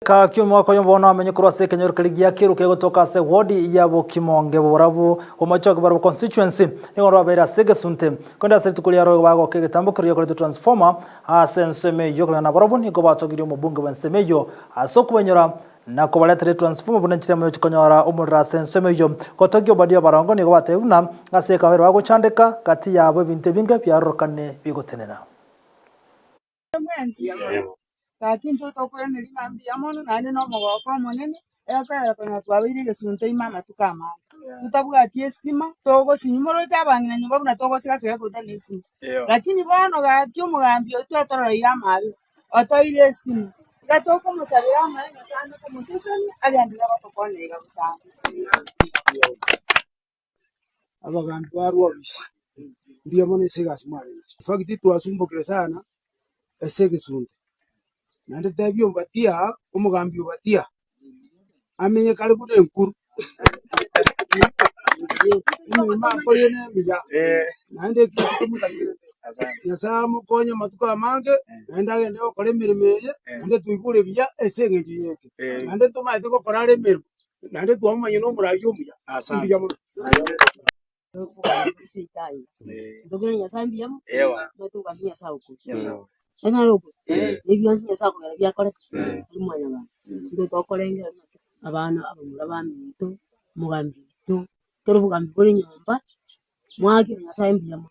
Gaki omwaka oyomo bono amenye korwa ase ekenyoro keria gia Kiru kegotoka ase ward ya Bokimonge boborabu bw'Omochogi Barabwo Constituency nigo rwabeire ase egesunte. Korende ase rituko riaro igo bagoka egetambo keria gekoretwa transformer ase ensemo eyio koreng'ana nabarabwo nigo batogirie omobunge bw'ensemo eyio ase okobainyora na kobaretera etransformer buna enchera eyemo konyora omorero ase ensemo eyio. Gotogia Obadia Obarongo nigo batebia buna ase ekabera bagochandeka gati yabo ebinto ebinge biarorokane bigotenena. Mwensi, gaki intwe tokoiraneria ng'a mbuya mono naende na omogoko omonene, ekogera konya twabeire egesunte ime amatuko amange. Totabwati estima, togosinywa moroche abang'ina nyomba buna togosigasega ekero totari na estima. Lakini bono gaki omogambi oito otororeire amaabera, otoire estima, iga tokomosabera amaya Nyasaye ande komosesenia, agenderere gotokonya iga botambe. Abagambi barwe obisi, mbuya mono ase egasi mwarenge. In fact twasumbokire sana ase egesunte, naende tebia Obadia, omogambi Obadia, amenye kare buna enkuru, emeremo akorire nemiya, naende ekio tomotakerete, Nyasaye amokonye amatuko amange, naende agende gokora emeremo eye, naende toigure buya ase eng'encho yaito, naende ntomaete gokora are emeremo. Naende twamomanyire nomoragia omuya. Mbuya mono. Nyasae mbuya mono, togambia Nyasae okwo. Ekero okwo, ebionsi Nyasae akogera biakoreka, tari mwanyabanto. Intwe tokorengera ng'a abana abamura baminto, omogambi oito, ekero obogambi bore nyomba, mwakera Nyasae mbuya mono.